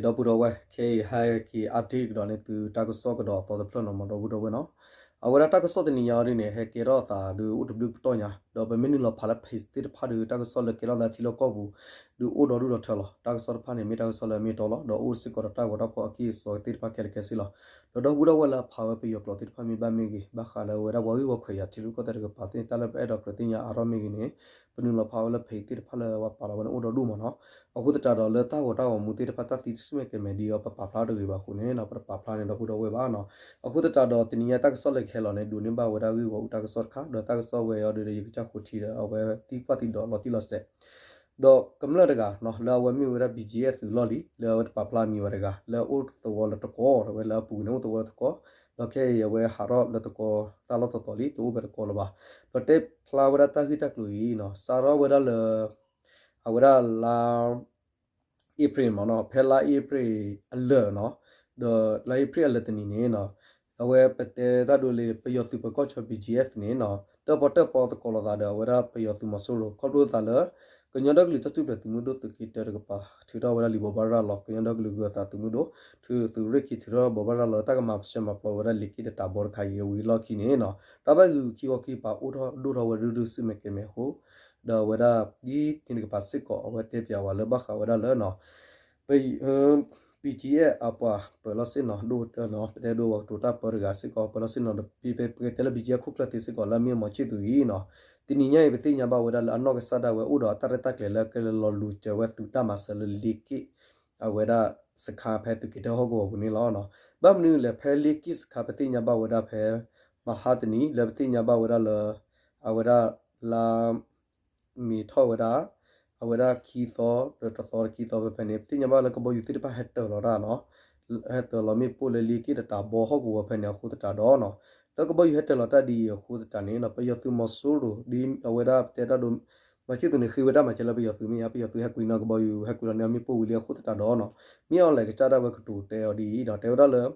ဒီပုၢ်ဒီဝဲၢ် ခဲအံၤဟဲက့ၤ update ကဒီးန့ၢ်သုတၢ်ကစီၣ်ကဒီးအသီတဖျၢၣ်နီၤ မ့ၢ်ဒီပုၢ်ဒီဝဲၢ်နီၤ. အဝဲဒၣ်တၢ်ကစီၣ်တနံၤညါအံၤဒ်န့ၣ် ဟဲကဲထီၣ်အသးဒုးအိၣ်တဘျုးပတီၢ်ညါ ဒီးပမ့ၢ်နုာ်လီၤဖးလၢ page သ့ၣ်တဖၣ်ဒီး တၢ်ကစီၣ်လၢကဲထီၣ်သးထံလီၢ်ကီၢ်ပူၤ ဒုးအိၣ်ဒီဒူၣ်ဒီထၢလီၤ. တၢ်ကစီၣ်တဖၣ်န့ၣ် မ့ၢ်တၢ်ကစီၣ်လၢအမ့ၢ်အတီလီၤ. ဒီးအိၣ်စ့ၢ်ကီးဒီးတၢ်ဂီၤတၢ်ဖီၣ်အကံၢ်အစီသ့ၣ်တဖၣ်ခဲလၢာ်ခဲဆ့လီၤ. ဒီးဒီပုၢ်ဒီဝဲၢ်လၢအဖးဝဲပယီၤကျိာ်သ့ၣ်တဖၣ်မ့ၢ်ဘၣ်မ့ၢ်ဂ့ၤ ဘၣ်ဃးလၢအဝဲဒၣ်ပှၤဂ့ၢ်ဝီခွဲးယာ်ထံရူၢ်ကီၢ်သဲးတကပၤသ့ၣ် တၢ်လၢပအဲၣ်ဒိးကြၢးသ့ၣ်ညါအါထီၣ်မ့ၢ်ဂ့ၤန့ၣ် ပနုာ်လီၤဖးဝဲလၢ page သ့ၣ်တဖၣ်လၢအဝဲပာ်လီၤဝဲန့ၣ်အိၣ်ဒီဒူၣ်မ့ၢ်နီၤ. အဃိသတးဒီးလၢတၢ်ဂီၤတၢ်ဂီၤမူသ့ၣ်တဖၣ် တၢ်သံတစူၣ်မဲာ်ကဲမဲာ်ဒ်အံၤ ပပာ်ဖျါတဂ့ၤဘၣ်အဃိန့ၣ်နီၤ ပတပာ်ဖျါန့ၢ်ဒီပုၢ်ဒီဝဲၢ်ဘၣ်နီၤ. အဃိသတးဒီးတနံၤညါတၢ်ကစီၣ်လၢကဟဲလီၤန့ၣ် ဒိးန့ၢ်ဘၣ်ဝဲဒၣ်ဂ့ၢ်ဂီၢ်အူတၢ်ကစီၣ်တခါ ဒီးတၢ်ကစီၣ်ဝဲအံၤဒုးဒီး ယကစၢ်ဃိထံဒီး အဝဲသံကွၢ်သံဒိးလီၤတံၢ်လီၤဆဲး ဒီးကမျၢၢ်တဂၤနီၤ လၢအဝဲမ့ၢ်ဝဲဒၣ် ဘီၣ်ကၠံၣ်အဲၣ် သုးလီၢ်လံၤ လၢအဝဲတပာ်ဖျါအမံၤဝဲတဂၤ လၢအအိၣ်သဝီလၢတကီၢ် အဝဲလၢအပူၤန့ၣ်အိၣ်သဝီလၢတကီၢ် ဒီးခဲအံၤအဝဲဟးထီၣ်လၢတကီၢ်တၢ်လီၢ်တတီၤလံ တအိၣ်ဖဲတကီၢ်လၢၤဘၣ်. ဒီးတဲဖျါဝဲဒၣ်တၢ်ဂ့ၢ်တၢ်ကျိၤအံၤနီၤ စးထီၣ်ဝဲဒၣ်လၢ အဝဲဒၣ်လါ April မ့ၢ်နီၤ ဖဲလါ April အလၢာ်နီၤ ဒီးလါ April အလၢာ်တနံၤန့ၣ်နီၤ အဝဲပတဲတၢ်ဒိလၢပယီၤသုးပၢၤကီၢ်ဆၢ ဘီၣ်ကၠံၣ်အဲၣ် န့ၣ်နီၤ တၢၣ်ပီၣ်တၢၣ်ပီသကိးလိာ်သးဒီး အဝဲဒၣ်ပယီၤသုးမီၤစိရိၤ ခီဖျိသးလၢ ကညီဒီကလုာ်တၢ်ထူၣ်ဖျဲးသုးမုၢ်ဒိၣ်သုးက့တၢတကပၤ ထုးထီၣ်ဝဲဒၣ်လံာ်ဘိးဘၣ်ရၤလီၤ ကညီဒီကလုာ်ဂုၤအသးသုးမုၢ်ဒိၣ် ထုးသုးရ့ၣ်ခံ ထုးထီၣ်ဘိးဘၣ်ရၤလီၤ တၢ်ကမၤရှဲမၤပျီဝဲဒၣ်လံာ်က့ၣ်ဒီးတၢ်ဘီတခါအံၤအဝံၤအလီၢ်ခံန့ၣ်နီၤ တၢ်ဘၣ်ဂုၤခံဂီၤခံပာ်အိၣ်ထီၣ်ဒိၣ်ထီၣ်ဝဲဒူၣ်ဒူၣ် စူၣ်မဲာ်ကဲမဲာ်အဃိ ဒီးအဝဲဒၣ် ဒ်န့ၣ်တကပၤစ့ၢ်ကီး အဝဲတဲပၠးဝဲလၢဘၣ်ဃးဝဲဒၣ်လၢနီၤ ဘီၣ်ကၠံၣ်အဲၣ် အပှၤပၢၤလီၢ်ဆ့ၣ်နီၤဒိၣ်ကတၢၢ်နီၤ ပတဲဒိဝဲကတိၤတၢ်ပၢတဂၤစ့ၢ်ကီး ပၢၤလီၢ်ဆ့ၣ်နီၤဒီး ပကတဲလၢ ဘီၣ်ကၠံၣ်အဲၣ် ခိၣ်ချၢသ့စ့ၢ်ကီး လၢအမ့ၢ်မီၤဆံၣ်သူၤအံၤနီၤ တနံၤညါအံၤ ပသ့ၣ်ညါဘၣ်ဝဲဒၣ်လၢအနီၢ်ကစၢ်ဒၣ်ဝဲအိၣ်ဒီးအတၢ်ရဲၣ်တၢ်ကျဲၤလၢကလဲၤလီၤလူၤစၢၤဝဲသုးတၢ်မၤစၢၤလၢလ့က့ၣ် အဝဲဒၣ်စခါဖဲသုးက့တၢဟီၣ်ကဝီၤပူၤန့ၣ်လီၤ. ဘၣ်မနုၤလဲၣ် ဖဲလ့က့ၣ်စခါ ပသ့ၣ်ညါဘၣ်ဝဲဒၣ်ဖဲ မဟါတနံၤ လၢပသ့ၣ်ညါဘၣ်ဝဲဒၣ်လၢ အဝဲဒၣ်လါ မ့ၤထီၣ်ဝဲဒၣ် အဝဲဒၣ်ခံသီ ဒီးတသီခံသီဖဲဖဲန့ၣ် ပသ့ၣ်ညါဘၣ်လၢကဘီယူၤသ့ၣ်တဖၣ်ဟဲတၢၤလီၤတၢ်နီၤ ဟဲတၢၤလီၤမ့ၣ်ပိၢ်လၢလ့က့ၣ်ဒီးတၢ်ဘီဟီၣ်ကဝီၤဖဲန့ၣ်အဃိသတးဒီးနီၤ လၢကဘီယူၤဟဲတၢၤလီၤတၢ်ဒ်အံၤအဃိသတးန့ၣ်နီၤ ပယီၤသုးမီၤစိရိၤ ဒ်အဝဲဒၣ်ပတဲတၢ်ဒိ မီၤဆံၣ်သူၤန့ၣ် ဃ့ဝဲတၢ်မၤစၢၤလၢပယီၤသုးမ့ၢ်ဧါ ပယီၤသုးဟဲကွံာ်နီၤကဘီယူၤ ဟဲကွံာ်လီၤန့ၢ်မ့ၣ်ပိၢ်ဝံၤလံအဃိသတးဒီးနီၤ မ့ၢ်အီၤလဲၣ်ကစၢ်ဒၣ်ဝဲကတိၤတဲအီၤဒ်အံၤဒီး တဲဝဲဒၣ်လၢ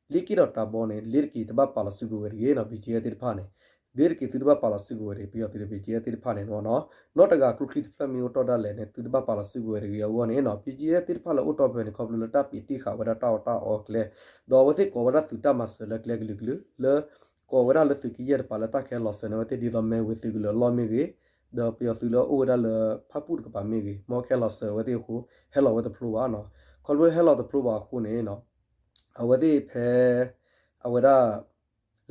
လ့က့ၣ်ဒီးတၢ်ဘီန့ၣ် လ့ၤတက့ၤတဘၣ်ပာ်လီၤစုကဝဲၤတဂ့ၤနီၤ ဘီၣ်ကၠံၣ်အဲၣ် သ့ၣ်တဖၣ်န့ၣ် လ့ၤတက့ၤသုတဘၣ်ပာ်လီၤစုကဝဲၤတဂ့ၤ ပယီၤသုးဒီး ဘီၣ်ကၠံၣ်အဲၣ် သ့ၣ်တဖၣ်န့ၣ်နီၤ နီတဂၤကျိချံတဖျၢၣ်မ့ၢ်အိၣ်တီၢ်ဒၣ်လဲာ်န့ၣ် သုတဘၣ်ပာ်လီၤစုကဝဲၤတဂ့ၤအဂီၢ်န့ၣ်နီၤ ဘီၣ်ကၠံၣ်အဲၣ် သ့ၣ်တဖၣ်လၢအိၣ်တီၢ်ဖဲန့ၣ် ခီဖျိလၢတၢ်ပံးတံၢ်ဃာ်ဝဲဒၣ်တၢ်အီၣ်တၢ်အီကျဲ ဒီးအဝဲသ့ၣ်ကိးဝဲဒၣ်သုးတၢ်မၤစၢၤလၢကျဲကလုာ်ကလုာ် လၢ ကိးဝဲဒၣ်လၢသုးကယဲၢ်တပၤလၢတၢ်ကဟဲလီၤစၢၤန့ၢ်ဝဲသ့ၣ်ဒ်သိးမ့ၢ်ဝ့ၢ်သုးကလၢၤအလီၢ်မ့ၢ်ဂ့ၤ ဒီးပယီၤသုးလၢအိၣ်ဝဲဒၣ်လၢဖၣ်ပူၣ်တကပၤမ့ၢ်ဂ့ၤ မ်ကဟဲလီၤစၢၤအဝဲသ့ၣ်အဃိ ဟဲလီၤဝဲတဖျိဘၣ်နီၤ ခီဖျိဟဲလီၤတဖျိဘၣ်အဃိန့ၣ် အဝဲသ့ၣ်ဖဲ အဝဲဒၣ်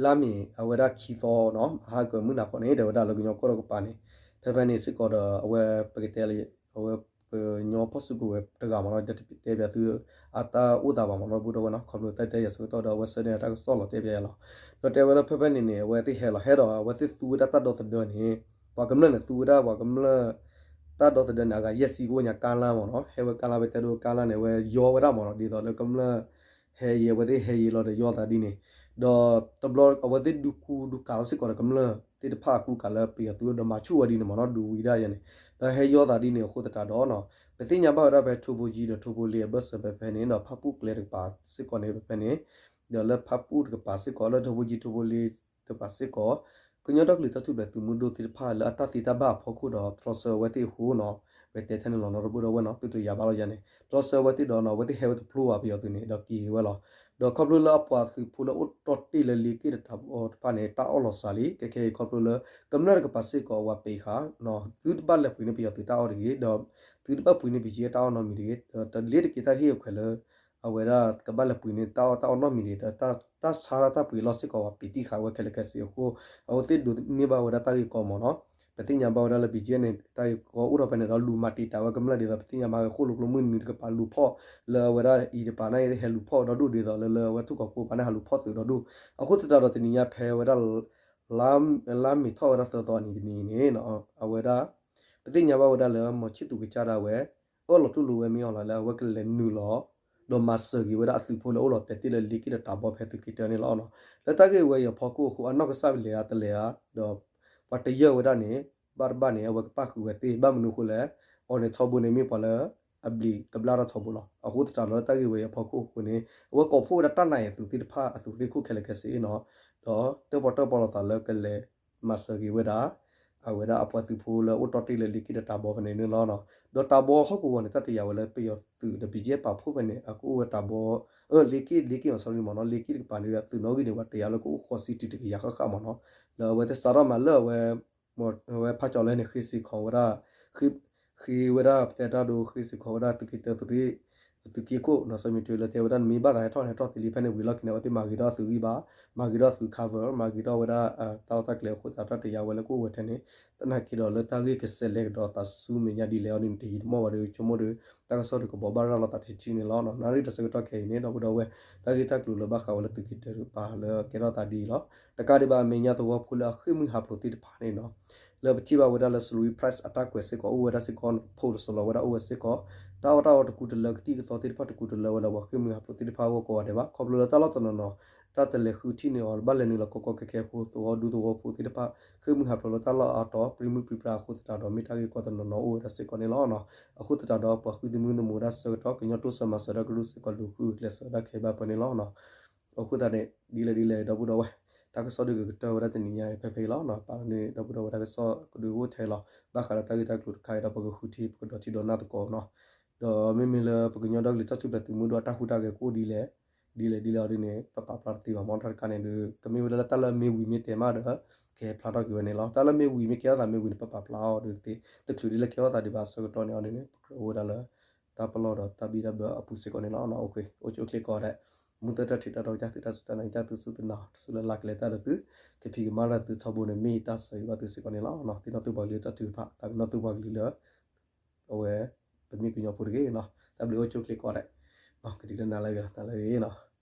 လါမ့ၤ အဝဲဒၣ်ခံသီနီၤ ဟးကမုၢ်နၤခီန့ၣ် တဲဝဲဒၣ်လၢကညီကီၢ်တကပၤန့ၣ် ဖဲဖဲန့ၣ်စ့ၢ်ကီးဒီး အဝဲပကတဲလၢ အဝဲပညီဖီၣ်စုကဝဲၤတဂၤမ့ၢ်နီၤ တတဲပၠးသု အတၢ်အိၣ်သးဘၣ်မ့ၢ်နီၤ ပုၢ်ဒီဝဲၢ်နီၤ ခီဖျိတၢ်တဲယၤဆၢကတီၢ်ဒီး အဝဲဆၢန့ၢ်တၢ်ကစီၣ်လီၤတဲပၠးယၤလီၤ ဒီးတဲဝဲလၢဖဲဖဲန့ၣ်န့ၣ် အဝဲသ့ၣ်ဟဲလီၤဟဲဒီး အဝဲသ့ၣ်သူဝဲဒၣ်တၢ်ဒီသဒၢန့ၣ် ပှၤကမျၢၢ်န့ၣ် သူဝဲဒၣ်ပှၤကမျၢၢ် တၢ်ဒီသဒၢန့ၣ် အဂၤယဲၢ်ဆံကအိၣ်ညါကါလါမ့ၢ်နီၤ ဟဲဝဲကါလါ ပတဲဒိကါလါန့ၣ် အဝဲယီဝဲဒၣ်မ့ၢ်နီၤ ဒ်သိးလၢကမျၢၢ် ဟဲယဲဝဲသ့ၣ်ဟဲယဲလီၤဒီးယီသးဒ်န့ၣ် ဒီးတဘျီအဝဲသ့ၣ်ဒုးကူဒုးကၤလီၤစ့ၢ်ကီးဒီးကမျၢၢ်သ့ၣ်တဖၣ်အကူကၤလၢပယီၤသုးဒီးမၤဆူၣ်ဝဲဒ်န့ၣ်မ့ၢ်နီၤ ဒုးဝံၤဒၣ်ယဲန့ၣ် ဒီးဟဲယီသးဒ်န့ၣ်အဃိသတးဒီးနီၤ ပသ့ၣ်ညါဘၣ်ဝဲဒၣ်ဖဲထိၣ်ဖိကၠံဒီးထိၣ်ဖိလ့ၤ အဘၢၣ်စၢၤဖဲဖဲန့ၣ် ဒီးဖၣ်ပူၣ်ကျဲတကပၤစ့ၢ်ကီးန့ၣ်ဖဲဖဲန့ၣ် ဒီးလၢဖၣ်ပူၣ်တကပၤစ့ၢ်ကီး လၢထိၣ်ဖိကၠံထိၣ်ဖိလ့ၤတကပၤစ့ၢ်ကီး ကညီဒီကလုာ်တၢ်ထူၣ်ဖျဲးသုးမုၢ်ဒိၣ်သ့ၣ်တဖၣ်လၢအတၢ်သံတၢ်ဘၣ်အဖီခိၣ်ဒီးတြီဆၢဝဲသ့ၣ်အဃိနီၤ ပတဲထဲန့ၣ်လီၤနီၤ ဒီပုၢ်ဒီဝဲၢ်နီၤ သုတယာ်ဘၣ်လီၤယၤန့ၣ် တြီဆၢဝဲသ့ၣ်ဒီးနီၤ အဝဲသ့ၣ်ဟဲဝဲတဖျိဘၣ်ပယီၤသုးန့ၣ် ဒီးက့ၤဝဲလီၤ ဒီးခီဖျိလၢအပှၤသုးဖိလၢအိၣ်တီၢ်တ့ၢ်လၢလ့က့ၣ်ဒီးတၢ်ဘီတဖၣ်န့ၣ် တၢ်အီၣ်လီၤစှၤလံ ခဲခဲအံၤခီဖျိလၢ ကမျၢၢ်တကပၤစ့ၢ်ကီးအဝဲပ့ၤဃာ် သုတဘၣ်လဲၤပှ့ၤန့ၢ်ပယီၤသုးတၢ်အီၣ်တဂ့ၤ ဒီး သုတဘၣ်ပှ့ၤန့ၢ် ဘီၣ်ကၠံၣ်အဲၣ် တၢ်အီၣ်နီတမံၤတဂ့ၤ ဒီးတၢ်လ့ၤတက့ၤတၢ်ဟ့ၣ်အခွဲးလၢ အဝဲဒၣ်ကဘၣ်လဲၤပှ့ၤန့ၢ်တၢ်အီၣ်တၢ်အီနီတမံၤတဂ့ၤ ဒီးတၢ်ဆါတၢ်ပှ့ၤလီၢ်စ့ၢ်ကီးဝဲပံးတံၢ်ဃာ်ဝဲခဲလၢာ်ခဲဆ့အဃိ အဝဲသ့ၣ်ဒိးန့ၢ်ဘၣ်ဝဲဒၣ်တၢ်ဂ့ၢ်ကီမ့ၢ်နီၤ ပသ့ၣ်ညါဘၣ်ဝဲဒၣ်လၢ ဘီၣ်ကၠံၣ်အဲၣ် န့ၣ် တၢ်ဂ့ၢ်ကီအိၣ်ထီၣ်ဖဲန့ၣ်ဒီးလူၤမၤတံာ်တာ်ဝဲကမျၢၢ်ဒ်သိး ပသ့ၣ်ညါဘၣ်ဃိၣ်လိာ်ကျိမုၢ်နုာ်တကပၤလူၤဖီၣ် လၢအဝဲဒၣ်အံၤတပၤန့ၣ် ဟဲလူၤဖီၣ်ဒီဒူၣ်ဒ်သိးလၢလၢအဝဲထူၣ်ကီၢ်ဖိတပၤန့ၣ် ဟးလူၤဖီၣ်သုးဒီဒူၣ် အဃိသတးဒီးတနံၤညါဖဲဝဲဒၣ် လါမ့ၤထီၣ်ဝဲဒၣ်သၢသီအနံၤတနံၤန့ၣ် အဝဲဒၣ် ပသ့ၣ်ညါဘၣ်ဝဲဒၣ်လၢ မီၤဆံၣ်သူၤကစၢ်ဒၣ်ဝဲ အၢၣ်လီၤတူၢ်လိာ်ဝဲမ့ၢ်အီၤလီၤလၢ အဝဲကလဲၤနုာ်လီၤ ဒီးမၤစၢၤက့ၤဝဲဒၣ်အသုးဖိလၢအိၣ်လီၤတဲာ်တ့ၢ်လၢလ့က့ၣ်ဒီးတၢ်ဘီဖဲသုးက့တၢန့ၣ်လီၤ. လၢတၢ်ဂ့ၢ်ဝဲအံၤအဖီခိၣ်အဃိ အနီၢ်ကစၢ်လဲၤဧါတလဲၤဧါ ဒီးပှၤတယၢၢ်ဝဲဒၣ်န့ၣ် ဘၣ်တဘၣ်န့ၣ် အဝဲကပၣ်ဃုာ်ဝဲသ့ ဘၣ်မနုၤအဃိလဲၣ် အီၤန့ၣ်ထီဘိန့ၣ်မ့ၢ်ပှၤလၢ အဘျံးကဘျၣ်တၢ်ထီဘိလီၤ. အဃိသတးဒီးလၢတၢ်ဂ့ၢ်ဝဲအံၤအဖီခိၣ်အဃိန့ၣ် အဝဲကိးဖှိၣ်ဝဲဒၣ်တၢ်နးအံၤအသုးသ့ၣ်တဖၣ်အသုးရ့ၣ်ခိၣ်ခဲလၢာ်ခဲဆ့နီၤ ဒီးတၢၣ်ပီၣ်တၢၣ်ပီလိာ်သးလၢကလဲၤမၤစၢၤက့ၤဝဲဒၣ် အဝဲဒၣ်အပှၤသုးဖိလၢအိၣ်တီၢ်တ့ၢ်လၢလ့က့ၣ်ဒီးတၤဘီဖဲန့ၣ်န့ၣ်လီၤ. ဒီးတၤဘီဟီၣ်ကဝီၤန့ၣ် တၢ်တယာ်ဝဲလၢပယီၤသုးဒီး ဘီကၠ့ပာ်ဖှိၣ်ဖဲန့ၣ် အကအိၣ်ဝဲတၤဘီ လ့က့ၣ် လ့က့ၣ်မး sorry မ့ၢ်နီၤ လ့က့ၣ်တကပၤန့ၣ် အသုးနီၣ်ဂံၢ်န့ၣ် ပှၤတယာ်လၢကအိၣ်ဃိးဆံတုၤတကယၤဃၣ်ဃၣ်မ့ၢ်နီၤ. လၢအဝဲသ့ၣ်စးထီၣ်မးလၢအဝဲ အဝဲဖးကၠီၤလဲန့ၣ် ဃ့စ့ၢ်ကီးဝဲဒၣ် ဃ့ဝဲဒၣ်ပတဲတၢ်ဒိ ဃ့စ့ၢ်ကီးဝဲဒၣ်သုးက့တၢသုးရ့ၣ် သုးက့ခိၣ်နီၤ စီၤမံၤတၢၤလၢတဲဝဲဒၣ် နမ့ၢ်ဘၣ်သးဟဲထီၣ်န့ၣ် ဟဲထီၣ်သ့လံ ဖဲန့ၣ်ဝံၤလီၢ်ခံန့ၣ် အဝဲသ့ၣ်မၤဂ့ၤထီၣ်သုးဂံၢ်ဘါ, မၤဂ့ၤထီၣ်သုး cover, မၤဂ့ၤထီၣ်ဝဲဒၣ် တၢ်လီၢ်တၢ်ကျဲအဃိသတး တၢ်တယာ်ဝဲလၢကအိၣ်ဝဲထဲန့ၣ် သနာ်က့ဒီးလၢတၢ်ဂ့ၢ်ကစဲးလဲၤကဒီးသးဆူမဲာ်ညါဒ်လဲၣ်အီၤဒ်န့ၣ် တယံာ်တမီၢ်ဘၣ်ဒီး ဆိကမိၣ်ဒီး တၢ်ကစီၣ်ဒီးကဘိးဘၣ်ရၤလီၤသးထံထံန့ၣ်လီၤ. နၣ်ရံၣ်တဆၢကတီၢ်ခဲအံၤန့ၣ် ဒီပုၢ်ဒီဝဲၢ် တၢ်ဂ့ၢ်တၢ်ကျိၤလၢဘၣ်ဃးဝဲလၢသုးက့တၢတကပၤလၢကဲထီၣ်သးဒ်အံၤလီၤ. တကးဒံးဘၣ် အမဲာ်ညါသဝီဖိလၢအဃ့ၢ်မှံဟးဖျိးသ့ၣ်တဖၣ်န့ၣ်နီၤ လၢပထံၣ်ဘၣ်ဝဲဒၣ်လၢ salary price အတၢ်ကွဲးစ့ၢ်ကီးအိၣ်ဝဲဒၣ်စ့ၢ်ကီး ဖိးတစိၤလီၤဝဲဒၣ်အိၣ်ဝဲစ့ၢ်ကီး တၢ်အီၣ်တၢ်အီတကူတလၢ ကသံၣ်ကသီသ့ၣ်တဖၣ်တကူတလၢဝဲလၢပှၤဃ့ၢ်မှံဟးဖျိးသ့ၣ်တဖၣ်အဂီၢ်ကိးဂၤဒဲးဘၣ် ခီဖျိလၢတၢ်လီၢ်တနီၤနီၤ တၢ်တလဲၤဃုထံၣ်န့ၢ်အီၤ ဘၣ်လဲၤနုာ်လီၤကီကီခဲခဲအဃိ သဝီဒူသဝီဖိသ့ၣ်တဖၣ် ဃ့ၢ်မှံဟးဖျိးလၢတၢ်လီၢ်အါတီၤ ပြံမုၢ်ပြံပြါအဃိသတးဒီး မ့ၢ်တၢ်ဂ့ၢ်ကီတနီၤနီၤအိၣ်ဝဲဒၣ်စ့ၢ်ကီးန့ၣ်လီၤ. အဃိသတးဒီး ပှၤဃုသမံသမိးဝဲဒၣ်ဆၢကတီၢ် ကညီတိစၢၤမၤစၢၤတၢ်ကရူၢ်စ့ၢ်ကီး လူၤဃုကျဲးစၢးဝဲဒၣ်ခဲအံၤဘၣ်ပှဲၤန့ၣ်လီၤ. အဃိသတးန့ၣ် ဒ်လဲၣ်ဒ်လဲၣ် ဒီပုၢ်ဒီဝဲၢ် တၢ်ကစီၣ်ဒုးကကတၢၢ်ဝဲဒၣ်တနံၤညါအံၤဖဲဖဲအံၤလီၤ. ပာ်လီၤန့ၣ် ဒီပုၢ်ဒီဝဲၢ် တၢ်ကစီၣ်ကဒုးအိၣ်ထဲလီၤ ဘၣ်ဃးဒီးတၢ်ဂ့ၢ်တၢ်ကျိၤတခါအံၤဒီး ပကဃုထံ ပကဒီးထံဒီးနၢ်သကိးနီၤ. ဒီးမ့မ့ၢ်လၢပကညီဒီကလုာ်တၢ်ထူၣ်ဖျဲးသုးမုၢ်ဒိၣ်အတၢ်ဟူးတၢ်ဂဲၤကအိၣ်ဒ်လဲၣ် ဒ်လဲၣ်ဒ်လဲၣ်အီၤဒ်န့ၣ် ပပာ်ဖျါတသ့ဘၣ်မ့ၢ်တၢ်တခါန့ၣ်ဒီး ကမ့ၢ်ဝဲဒၣ်လၢတၢ်လၢမ့ၢ်ဝံၤမ့ၢ်တဲာ်မးဒီး ကဟဲဖျါထီၣ်က့ၤဝဲန့ၣ်လီၤ. တၢ်လၢမ့ၢ်ဝံၤမ့ၢ်ကဲထီၣ်သးမ့ၢ်ဝံၤန့ၣ် ပပာ်ဖျါအီၤဒ်သ့ တချုးဒ်လၢကဲထီၣ်သးဒံးဘၣ်အဆၢကတီၢ်န့ၣ်အီၤဒ်န့ၣ် ပကြၢးအိၣ်ဝဲဒၣ်လၢ တၢ်ပလီၢ်ဒီးတၢ်ဘံၣ်တၢ်ဘၢအပူၤစ့ၢ်ကီးန့ၣ်လီၤ. အိၣ်ဆူၣ်အိၣ်ချ့ကိးဂၤဒဲး မူသၢတၢ်ထံးတၢ်တီ ကစၢ်သုတၢ်စူၢ်တၢ်နာ်ကစၢ်သုသူၣ်သုသနၤ တစူၢ်လၢ်လၢ်ကလဲၤတၢ်ဒီးသု ကဖံးကမၤတၢ်သုထီဘိန့ၣ် မ့ၢ်ယတၢ်ဆၢဂ့ၤဘၣ်သုစ့ၢ်ကီးန့ၣ်လီၤ. သ့ၣ်နီၣ်သုပှၤကလုာ်တၢ်ထုကဖၣ် တၢ်ပနီၣ်သုပှၤကလုာ်လၢ အဝဲ ပမ့ၢ်ကညီဖိတဂ့ၤနီၤ. တၢ်ဘျုးအိၣ်ဆူၣ်အိၣ်ချ့ကိးဂၤဒဲး ကတုၤလၢနၤလၢအဂ့ၤ နၤလၢအဂ့ၤနီၤ.